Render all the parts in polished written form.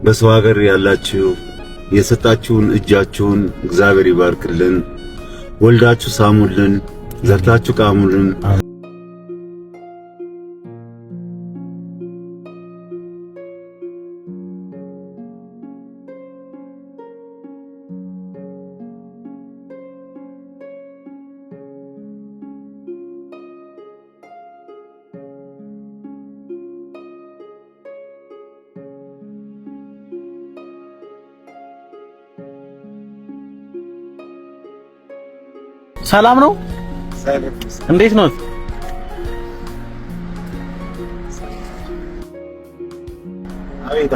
በሰው ሀገር ያላችሁ የሰጣችሁን እጃችሁን እግዚአብሔር ይባርክልን። ወልዳችሁ ሳሙልን፣ ዘርታችሁ ቃሙልን። ሰላም ነው? እንዴት ነው?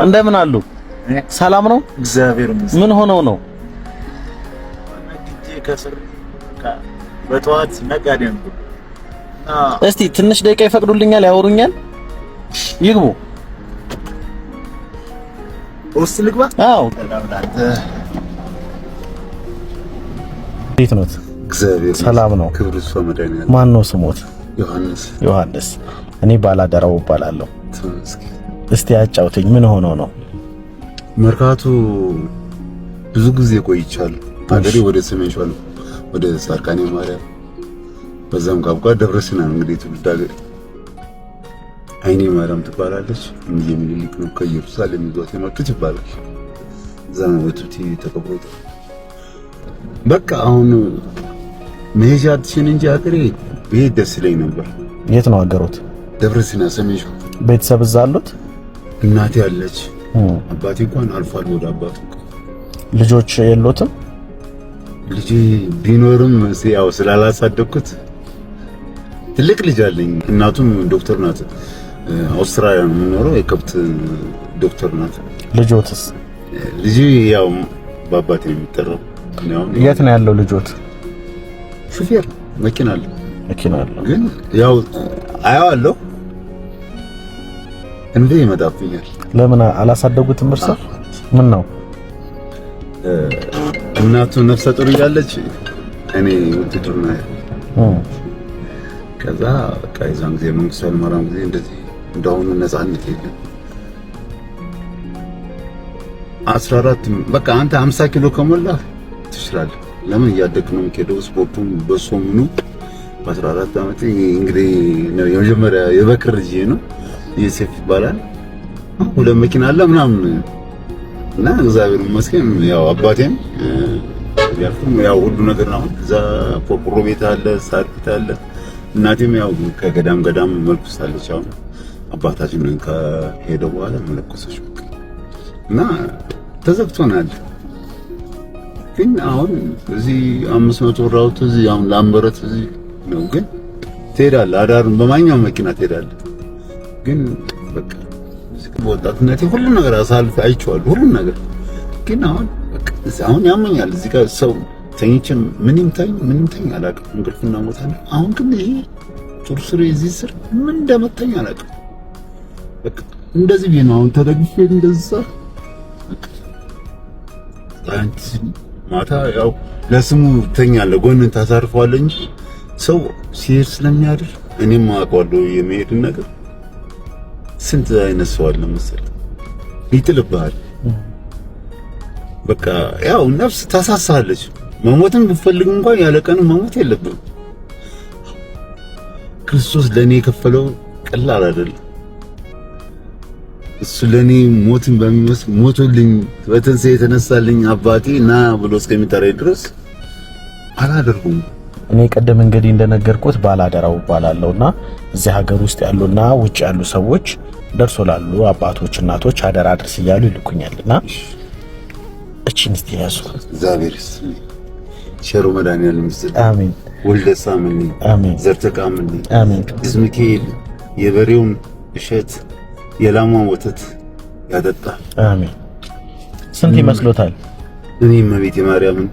እንደምን አሉ? ሰላም ነው? እግዚአብሔር ይመስገን። ምን ሆነው ነው? በጠዋት ነጋዴ ነው። እስቲ ትንሽ ደቂቃ ይፈቅዱልኛል? ያወሩኛል? ይግቡ። ውስጥ ልግባ? አዎ። እንዴት ነው? እግዚአብሔር ሰላም ነው። ክብር ይስፋ መድኃኒዓለም። ማን ነው ስሞት? ዮሐንስ። ዮሐንስ። እኔ ባላደራው እባላለሁ። እስቲ አጫውተኝ፣ ምን ሆኖ ነው? መርካቶ ብዙ ጊዜ ቆይቻለሁ። ሀገሬ ወደ ሰሜን ሸዋ ነው፣ ወደ ጻድቃኔ ማርያም፣ በዛም ቃብቋ ደብረ ሲና ነው እንግዲህ ትውልድ ሀገሬ። አይኔ ማርያም ትባላለች። እምዬ ምኒልክ ነው ከኢየሩሳሌም ይዟት የመጡት ይባላል። እዛ ነው በቱቲ ተቀብሮ። በቃ አሁን መሄጃ አትሽን እንጂ ሀገሬ ብሄድ ደስ ይለኝ ነበር። የት ነው ሀገሮት? ደብረ ሲና ሰሜን ሸዋ። ቤተሰብ እዛ አሉት? እናቴ አለች። አባቴ እንኳን አልፏል ወደ አባቱ። ልጆች የሉትም? ልጅ ቢኖርም ያው ስላላሳደግኩት ትልቅ ልጅ አለኝ። እናቱም ዶክተር ናት። አውስትራሊያ ነው የምኖረው። የከብት ዶክተር ናት። ልጆትስ? ልጅ ያው በአባቴ ነው የሚጠራው። የት ነው ያለው ልጆት? ሹፌር መኪና አለ። መኪና አለ። ግን ያው አየዋለሁ እንዴ ይመጣብኛል። ለምን አላሳደጉትም? እርሶ ምን ነው እናቱ ነፍሰ ጡር እያለች እኔ ውትድርና ከዛ በቃ የዛን ጊዜ መንግስቱ ኃይለማርያም ጊዜ እንደዚህ እንደአሁኑ ነፃነት የለም። 14 በቃ አንተ 50 ኪሎ ከሞላ ትችላለህ። ለምን እያደግክ ነው የምትሄደው። ስፖርቱም በሶ ምኑ በ14 ዓመት እንግዲህ ነው የመጀመሪያ የበክር ልጅ ነው ዮሴፍ ይባላል። ሁለት መኪና አለ ምናምን እና እግዚአብሔር ይመስገን ያው አባቴም ያልኩም ያው ሁሉ ነገር ነው። እዛ ቆርቆሮ ቤት አለ፣ ሳር ቤት አለ። እናቴም ያው ከገዳም ገዳም መልኩሳለች። አሁን አባታችን ከሄደ በኋላ መለኮሰች እና ተዘግቶናል። ግን አሁን እዚህ 500 ብር አውጥቶ እዚህ አሁን ላምበረት እዚህ ነው። ግን ትሄዳለህ፣ አዳሩን በማንኛውም መኪና ትሄዳለህ። ግን በቃ በወጣትነቴ ሁሉም ነገር አሳልፌ አይቼዋለሁ፣ ሁሉም ነገር ግን አሁን በቃ አሁን ያመኛል። እዚህ ጋር ሰው ተኝቼ ምን ይምታኝ ምን ይምታኝ አላውቅም፣ እንቅልፍና ሞታለሁ። አሁን ግን ይሄ ጡር ስሬ እዚህ ስር ምን እንደመታኝ አላውቅም። በቃ እንደዚህ ብዬ ነው አሁን ተደግፌ እንደዛ ማታ ያው ለስሙ ተኛለህ፣ ጎንን ታሳርፈዋለህ እንጂ ሰው ሲሄድ ስለሚያድር እኔም አውቀዋለሁ የመሄድን ነገር። ስንት አይነት ሰው አለ መሰለህ፣ ይጥልብሃል። በቃ ያው ነፍስ ታሳሳለች። መሞትም ብፈልግ እንኳን ያለ ቀኑ መሞት የለብህም። ክርስቶስ ለእኔ የከፈለው ቀላል አይደለም። እሱ ለኔ ሞትን በሚመስል ሞቶልኝ በትንሣኤ የተነሳልኝ አባቴ ና ብሎ እስከሚጠራኝ ድረስ አላደርጉም። እኔ ቀደም እንግዲህ እንደነገርኩት ባላደራው እባላለሁና እዚህ ሀገር ውስጥ ያሉና ውጭ ያሉ ሰዎች ደርሶ ላሉ አባቶች፣ እናቶች አደራ አድርስ እያሉ ይልኩኛልና እቺን እስቲ ያዙ። እግዚአብሔር ይስጥልኝ። ቸሩ መድኃኒዓለም ይስጥልኝ። አሜን። ወልደ ሳምልኝ፣ አሜን። ዘርተቃምልኝ፣ አሜን። ቅዱስ ሚካኤል የበሬውን እሸት የላሟን ወተት ያጠጣል። አሜን። ስንት ይመስሎታል? እኔ እመቤቴ ማርያምን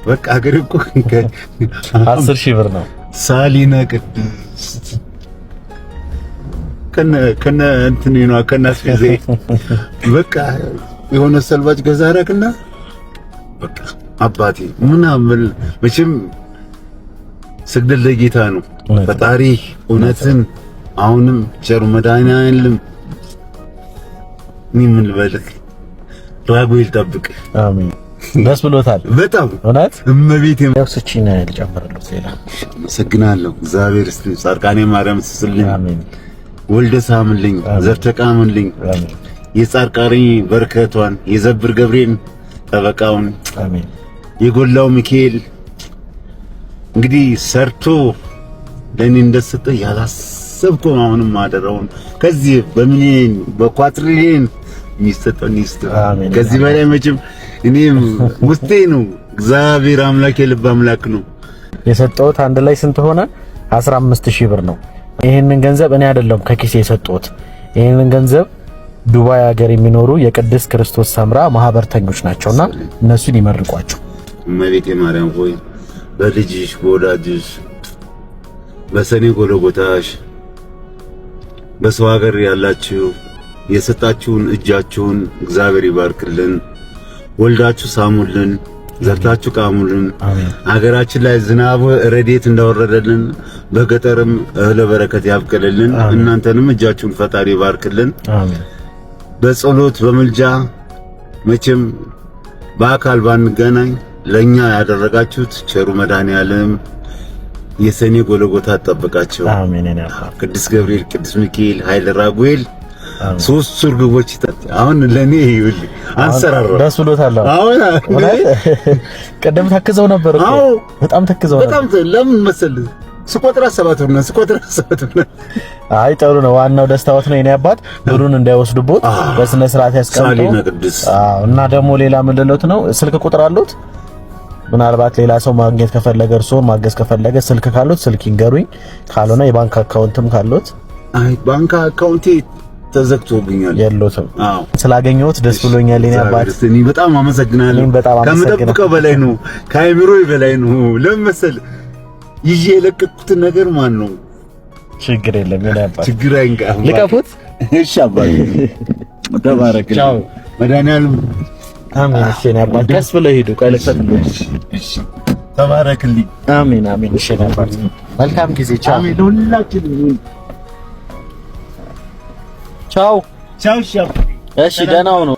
በቃ ሀገር እኮ 10,000 ብር ነው። ሳሊነ ቅድስት ከነ ከነ እንትን ነው ከነ አስቤዛ በቃ የሆነ ሰልባጅ ገዛ አደረግና በቃ አባቴ ምናምን መቼም ስግደት ለጌታ ነው። ፈጣሪ እውነትን አሁንም ቸሩ መድኃኒዓለም እኔ ምን ልበልህ፣ ራጉኤል ጠብቅ። አሜን። ደስ ብሎታል በጣም። እውነት። እመቤቴ። ያው ስቺን ልጨምርልዎት ሌላ። አመሰግናለሁ። እግዚአብሔር ይስጥልኝ። ጻድቃኔ ማርያም ስጥልኝ። አሜን። ወልደ ሳምልኝ፣ ዘርተቃምልኝ፣ አሜን። የጻድቃኔ በረከቷን፣ የዘብር ገብርኤል ጠበቃውን፣ አሜን። የጎላው ሚካኤል እንግዲህ ሰርቶ ለእኔ እንደሰጠ ያላሰብከው አሁንም አደራውን ከዚህ በሚሊዮን በኳትሪሊዮን የሚሰጠውን ይስጥ። አሜን። ከዚህ በላይ መቼም እኔም ውስጤ ነው። እግዚአብሔር አምላክ የልብ አምላክ ነው። የሰጠሁት አንድ ላይ ስንት ሆነ? 15,000 ብር ነው። ይህንን ገንዘብ እኔ አይደለም ከኪሴ የሰጠሁት። ይህንን ገንዘብ ዱባይ ሀገር የሚኖሩ የቅድስት ክርስቶስ ሰምራ ማህበርተኞች ናቸውና እነሱን ይመርቋቸው። እመቤቴ ማርያም ሆይ፣ በልጅሽ፣ በወዳጅሽ፣ በሰኔ ጎልጎታሽ በሰው ሀገር ያላችሁ የሰጣችሁን እጃችሁን እግዚአብሔር ይባርክልን። ወልዳችሁ ሳሙልን፣ ዘርታችሁ ቃሙልን። አሜን። ሀገራችን ላይ ዝናብ ረድኤት እንዳወረደልን በገጠርም እህለ በረከት ያብቅልልን። እናንተንም እጃችሁን ፈጣሪ ይባርክልን። አሜን። በጸሎት በምልጃ መቼም በአካል ባንገናኝ ለኛ ያደረጋችሁት ቸሩ መድኃኔዓለም የሰኔ ጎልጎታ ጠብቃቸው። አሜን። የኔ አባት። ቅዱስ ገብርኤል፣ ቅዱስ ሚካኤል፣ ኃይለ ራጉኤል አሜን። ሶስቱ እርግቦች አሁን ለኔ ይኸውልህ አንሰራራ። ደስ ብሎታል። አሁን እውነት ቅድም ተክዘው ነበር እኮ። አዎ። በጣም ተክዘው ነበር። በጣም። ለምን መሰለህ? ስቆጥራ 7 ብር ነው፣ ስቆጥራ 7 ብር ነው። አይ ጥሩ ነው። ዋናው ደስታዎት ነው የኔ አባት። ብሩን እንዳይወስዱቦት በስነ ስርዓት ያስቀምጡ። ሳሊና ቅዱስ። አዎ። እና ደግሞ ሌላ ምን ልሎት ነው? ስልክ ቁጥር አሉት? ምናልባት ሌላ ሰው ማግኘት ከፈለገ፣ እርስዎን ማገዝ ከፈለገ ስልክ ካሉት ስልክ ይንገሩኝ። ካልሆነ የባንክ account ም ካሉት። አይ፣ ባንክ account ኤ ተዘግቶብኛል። የሎትም። አዎ። ስላገኘሁት ደስ ብሎኛል የኔ አባት። እኔ በጣም አመሰግናለሁ። እኔም በጣም አመሰግናለሁ። ከምጠብቀው በላይ ነው፣ ከአእምሮዬ በላይ ነው። ለምን መሰለህ? ይዤ የለቀቅኩትን ነገር ማን ነው? ችግር የለም የኔ አባት። ችግር አይንካ። ልቀፉት። እሺ አባቴ፣ ተባረክ። ቻው። መድኃኒዓለም። አሜን። እሺ የኔ አባት፣ ቀስ ብለው ሂዱ። ቆይ ልክፈትልዎት። እሺ፣ ተባረክልኝ። አሜን አሜን። እሺ የኔ አባት፣ መልካም ጊዜ። ቻው። አሜን፣ ለሁላችንም ይሁን። ቻው። ቻው። እሺ አባቴ። እሺ፣ ደህና ሁኑ።